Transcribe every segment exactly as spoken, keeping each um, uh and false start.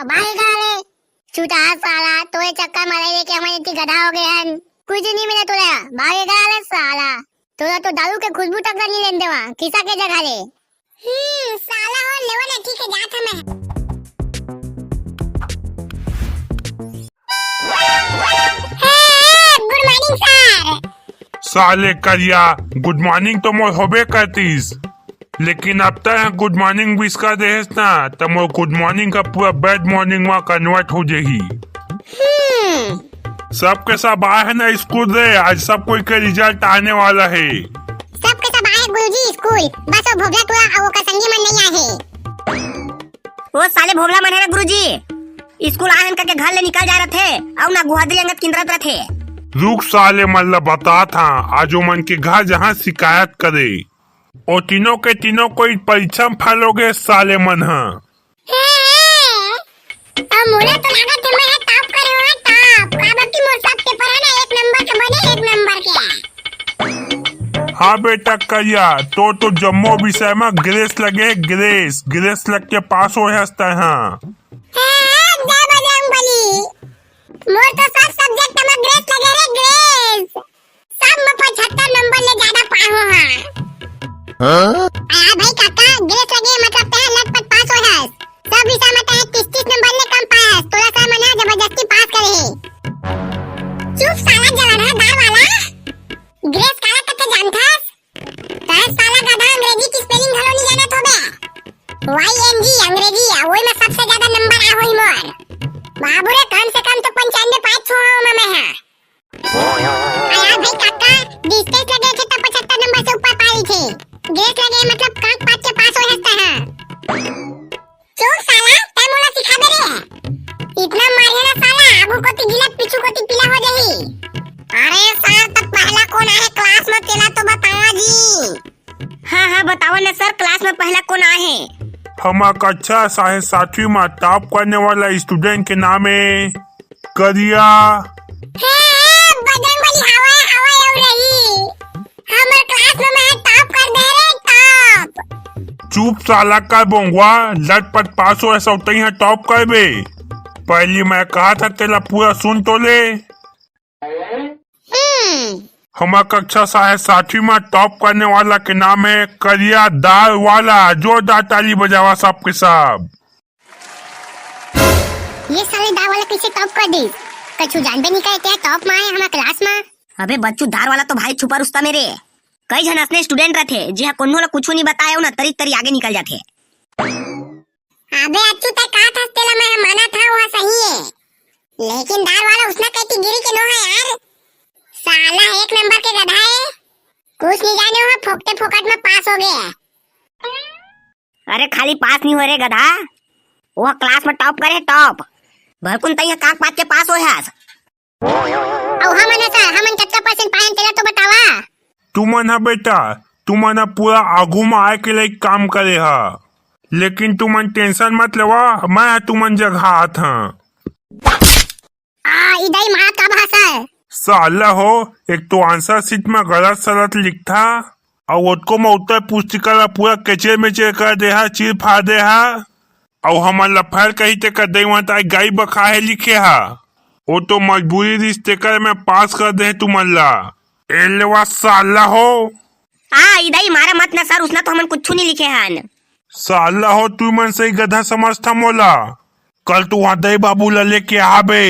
भागेगा रे। चुटा साला, तोरे चक्कर में रह के हमन इतनी गधा हो गए हन। कुछ नहीं मिला तोला, भागेगा रे साला। तोला तो दारू के खुशबू तक नहीं लेने देवा, खिसा के जगह ले। हम्म, साला हो, लेवा ना, ठीक है, जात हूँ मैं। हे, गुड मॉर्निंग सर। साले करिया, गुड मॉर्निंग तो मोर होबे करतीस, लेकिन अब तक गुड मॉर्निंग विश कर देहेस ना, त मोर गुड मॉर्निंग का पूरा बैड मॉर्निंग में कन्वर्ट हो जाही। हम्म। सबके सब आए हैं ना स्कूल रे, आज सब कोई के रिजल्ट आने वाला है। सबके सब आए गुरुजी स्कूल, बस वो भोभला टूरा अउ ओकर संगी मन नहीं आए हैं। ओ साले भोभला मन है ना गुरुजी, स्कूल आए हैं करके घर ले निकल जा रहे थे, अउ ना गुहादरी अंगत किंदरत रहे थे। रुक साले मन ला बतात हँव, आज ओ मन के घर जाहूँ शिकायत करे। ओ तीनों के तीनों कोई परीक्षा में फेल हो गए साले मन ह। अब मोला तो लागत हे मैं ह टॉप करे हूँ, टॉप। काबर कि मोर सब पेपर है ना एक नंबर के बने, एक नंबर के। हाँ बेटा करिया, तो तो जम्मो विषय में ग्रेस लगे, ग्रेस, ग्रेस लग के पास होए हस तैं ह। हाँ, जय बजरंग बली। मोर तो सब सब्जेक्ट में ग्रेस लगे रे, ग्रेस। सब में पचहत्तर नंबर ले ज्यादा पाए हो हाँ। हाँ? अरे भाई काका, ग्रेस लगे मतलब तैं लटपट पास हो हस। सब विषय में तैं तीस तीस नंबर ले कम पाए हस। तोला सर मन ह जबरदस्ती पास करे हे। चुप साला जलनहा दार वाला। ग्रेस काला कथे जानथस? तैं साला गधा अंग्रेजी के स्पेलिंग घलो नहीं जानत होबे। वाई एन जी अंग्रेजी, आ वही में सबसे ज्यादा नंबर आ होही मोर। बाबू रे, कम से कम तो पंचानवे पास हो हूँ मैं ह। अरे भाई काका, डिस्टेंस लगे थे तब पचहत्तर नंबर से ऊपर पाई थे। ग्रेस लगे मतलब कांक पाँच के पास हो हंसता है। चुप साला, तै मोला सिखा दे रे। इतना मारे ना साला, आगू कोती गिला, पीछू कोती पीला हो जाही। अरे सर, तब पहला कौन आए क्लास में, तेला तो बतावा जी। हाँ, हाँ, बतावा ना सर, क्लास में पहला कौन आए? हमार कक्षा साढ़े सातवीं में टॉप करने वाला स्टूडेंट के नाम है करिया। हे, बजरंग बली, हवा, हवा आऊ रही। हमर क्लास में मैं टॉप कर दे रे, टॉप। चुप साला, का बोंगवा, लटपट पास हो, ऐसा उतई है टॉप करबे। पहली मैं कहा था तेला पूरा सुन तो ले। हम्म। हमार कक्षा साढ़े सातवीं में टॉप करने वाला के नाम है करिया दार वाला। जोरदार ताली बजावा सबके सब। ये साले दार वाला कैसे टॉप कर दिस? कछु जानबे नहीं करे, तें टॉप में आए हमार क्लास में। अबे बच्चू, दार वाला तो भाई छुपा रुस्तम हे रे। कई झन असने स्टूडेंट रथे, जेहा कोनो ला कुछु नहीं बताए, ना तरी तरी आगे निकल जाथे। अबे अच्छू, तै का थस तेला मैं माना था, वह सही है, लेकिन दार वाला उसना कहती गिरी के नो है यार। साला एक नंबर के गधा है, कुछ नहीं जाने, वह फोकटे फोकट में पास हो गया। अरे खाली पास नहीं हो रे गधा, वो क्लास में टॉप करे टॉप। भरकुन तई कांक पात के पास हो हस। अउ हमन सर, हमन कतका परसेंट पायन तेला तो बतावा। तुमन ह बेटा, तुमन ह पूरा आगू में आए के लायक काम करे ह, लेकिन तुमन टेंशन मत लेवा, मैं ह तुमन जगह आत हं। आ, ई दाई मारा का भाषा है? साला हो, एक तो आंसर शीट में गलत सलत लिखथा, अउ ओतको में उत्तर पुस्तिका ला पूरा केचेर मेचेर कर दे हा, चीर फाड़ दे हा, अउ हमन ला फेल कही तेकर दई वहां ताई गाई बखा है लिखे हा। ओ तो मजबूरी रिस तेकर में पास कर दे तुमन ला। ए लेवा साला हो। आ, ई दाई मारा मत ना सर, उसना तो हमन कुछु नहीं लिखे हन। साला हो, तुमन सही गधा समझथा मोला। कल तो वहां दई बाबू ला लेके आबे।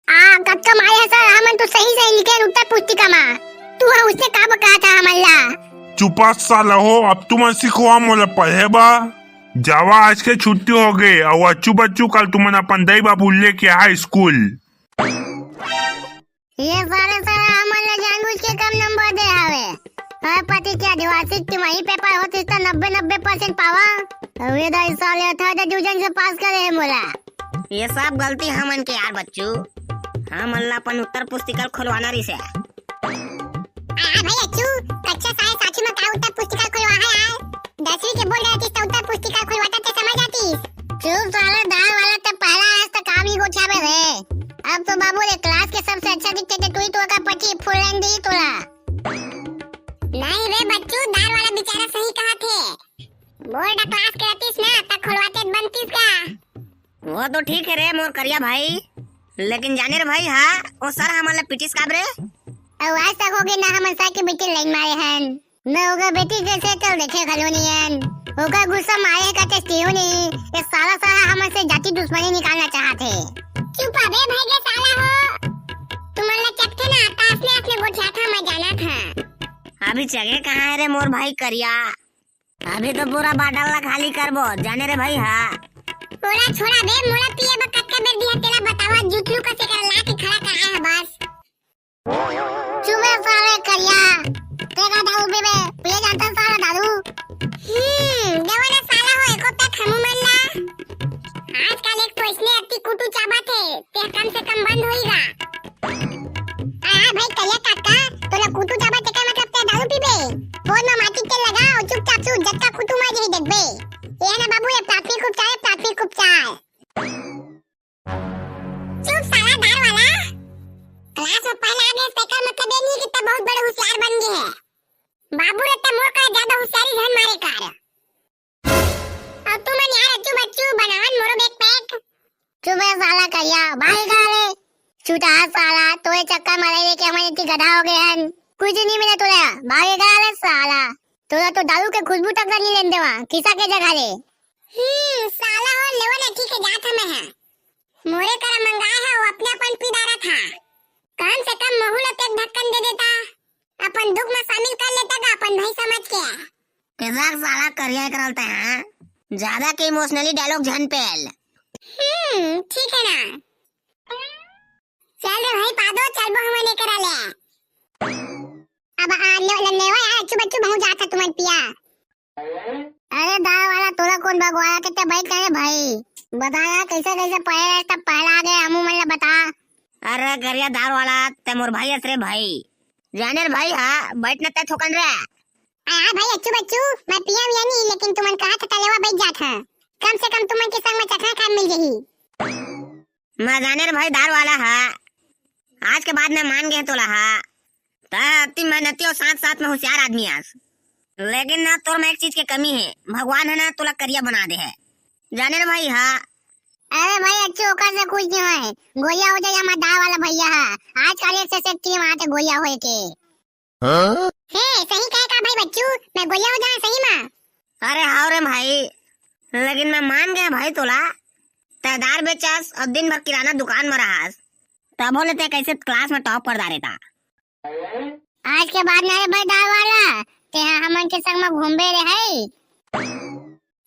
आ, कतका मारे हे सर, हमन तो सही सही लिखे हन उत्तर पुस्तिका मा। तू ह उसने का बकाथा हमन ला? चुपा साला हो, अब तुमन सिखवा मोला पढ़े बा। जावा, आज के छुट्टी हो गए, अउ अच्छू बच्चू कल तुमन अपन दई बाबू लेके आ स्कूल। ये साले सर हमन ला जानबूझ के कम नंबर दे हवे। हर पति के आदिवासी तिमाही पेपर होतिस त नब्बे नब्बे परसेंट पावा। अउ ये दाई साले अठारह डिवीजन से पास करे हे मोला। ये सब गलती हमन के यार बच्चू, हमन ला अपन उत्तर पुस्तिका खोलवाना रिसे। आ भाई अच्छू, कक्षा साढ़े सातवीं में का उत्तर पुस्तिका खोलवा है यार? दसवीं के बोल रहे थे उत्तर पुस्तिका खोलवाता थे समझ आती। चुप साला दाल वाला तो पहला आज तक काम ही गोठियावे रे। अब तो बाबू रे क्लास के सबसे अच्छा दिखते थे, तू ही तो का पची फुलन दी तोला। नहीं रे बच्चू, दाल वाला बेचारा सही कहा थे। बोर्ड क्लास के रहतीस ना, त खोलवाते बनतीस का? वो तो ठीक है रे मोर करिया भाई, लेकिन जाने रे भाई, हाँ, वो सर हमन ला पिटिस काब रे? अउ आज तक होगे ना हमन सर के बेटी लाइन मारे हन। मैं ओकर बेटी के से चल देखे घलो नहीं हन। ओकर गुस्सा मारे का चेष्टियो नहीं। ये साला, साला हमन से जाति दुश्मनी निकालना चाहत हे। चुप अबे भाई के साला हो। तुमन ला चपथे ना, तास ने अपने गोठिया था, मैं जाना था। अभी जगह कहाँ है रे मोर भाई करिया? अभी तो पूरा बाटल ला खाली करबो, जाने रे भाई, हाँ। ओला छोड़ा बे, मोला पिए बर कतका बेर दिया, तेला बतावा, जुटलू कसे कर ला के खड़ा करा है बस। चुप बे साले करिया, तेरा दारू पीबे, पिए जानता साला दारू। हम्म, देवा ना साला हो, एको पैक हमू मन ला। आजकल एक तो इसने अति कुटू चाबत हे, ते कम से कम बंद होई गा। अरे भाई करिया काका, तोला कुटू चाबत हे का मतलब ते दारू पीबे? फोन में माटी तेल लगा अउ चुपचाप सूत, जतका कुटू मर जाही देखबे। ये ना बाबू, ये प्राथमिक उपचार है, प्राथमिक उपचार। चुप साला दार वाला। क्लास में पहला आ गया, तेकर मतलब ये नहीं कि तब बहुत बड़े होशियार बन गए हैं। बाबू रे, तब मोर का ज्यादा होशियारी झन मारे कर। अब तुमन यार अच्चू बच्चू बनावन मोरो बैग पैक। चुप है साला करिया, भाई का रे? चुटा साला, तोरे चक्कर में रह के हमन इतनी गधा हो गए हन। कुछ नहीं मिला तोला, भाई का रे साला? तोला तो दारू के खुशबू तक नहीं लेन देवा, किसा के जगह ले। हम्म, साला हो लेवन है, ठीक है, जात हमें है। मोरे करा मंगाए है, वो अपने अपन पिदारा था। कम से कम महू ला तो एक ढक्कन दे देता। अपन दुख में शामिल कर लेता का अपन भाई समझ के। कैसा साला करिया करलता है? ज्यादा के इमोशनली डायलॉग झन पेल। हम्म, ठीक है ना। चल रे भाई पादो, चलबो हमन एकरा ले। अब आ, ने, ने, नेवा यार, अच्चू बच्चू बहुत जात है तुमन पिया। अरे दार वाला, तोला कौन भगवाया के ते बैठ गए भाई? बता यार, कैसे कैसे पहले तब पहला आ गए, हमू मन ला बता। अरे गरिया दार वाला, ते मोर भाई हस रे भाई। जाने रे भाई, हाँ, बैठ ना ते थोकन रे। हाँ भाई, अच्चू बच्चू, मैं पिया विया नहीं, लेकिन तुमन कहा था तलेवा बैठ जात है। कम से कम तुमन के संग में चखना खाए मिल जाही। मैं जाने रे भाई दार वाला, हाँ, आज के बाद मैं मान गए तोला, हाँ। ता अति मेहनती और साथ साथ में होशियार आदमी आस, लेकिन ना तोर में एक चीज के कमी है, भगवान है ना तोला करिया बना दे है, जाने रे भाई, हाँ। अरे भाई, अच्छे ओकर से कुछ नहीं है, गोलिया हो जाए हमार दार वाला भैया है, आजकल एक से एक टीम आते गोलिया होए के। हाँ? हे, सही कहे का भाई बच्चू, मैं गोलिया हो जाए सही में। अरे हाव रे भाई, लेकिन मैं मान गया भाई तोला। तै दार बेचस और दिन भर किराना दुकान में रहस, तभो ले तै कैसे क्लास में टॉप कर डारे था। आज के बाद ना रे भाई दार वाला, ते हमन के संग में घूमबे रे है।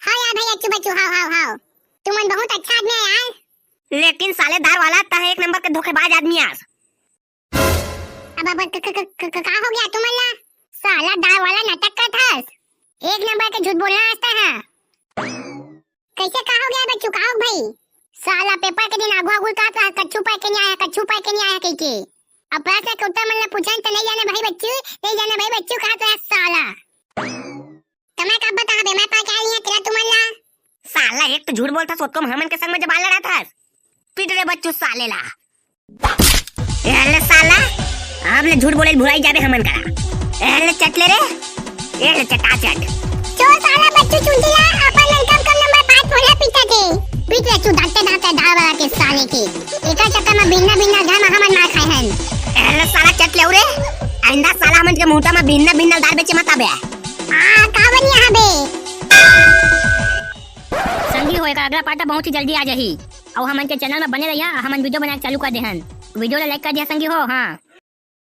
हाँ यार भाई, अच्छू बच्चू, हाव, हाव, हाव। तुमन बहुत अच्छा आदमी है यार। लेकिन साले दार वाला, तै एक नंबर के धोखेबाज आदमी आस। अब, अब क-, क-, क-, क-, का हो गया तुमन ला? साला दार वाला नाटक करत हस। एक नंबर के झूठ बोलना आता है। कैसे का हो गया बच्चू, का हो भाई? साला पेपर के दिन आगू आगू का था, कच्चू पढ़ के नहीं आया, कच्चू पढ़ के नहीं आया कह के। अब प्रश्न के उत्तर मन ला पूछन तो नहीं जाने भाई बच्चू, नहीं जाने भाई बच्चू, कहा तो साला। तो मैं का बता बे, मैं पा क्या लिया तेरा तुमन ला? साला एक तो झूठ बोलता, सोतको हमन के संग में जबान लड़ा था। पीट रे बच्चू साले ला। ए ले साला, अब ले झूठ बोले भुलाई जाबे हमन करा। ए ले चट ले रे, ए ले चटा चट। चोर साला बच्चू चुंटी ला, अपन लड़का कम नंबर पाँच मोला पीटा थे। पीट रे तू दांते दांते दार वाला के साले के। एकर चक्कर में बिन्ना बिन्ना घर में हमन मार खाए हन। ए ले साला चट ले रे, आइंदा साला हमन के मुहटा में बिन्ना बिन्ना दार बेचे मत आबे। आ, का बनिया हबे? संगी हो, एकर अगला पार्ट बहुत ही जल्दी आ जाही। अउ हमन के चैनल में बने रहिया, हमन वीडियो बनाए चालू कर देहन। वीडियो ला लाइक कर दिया संगी हो, हाँ।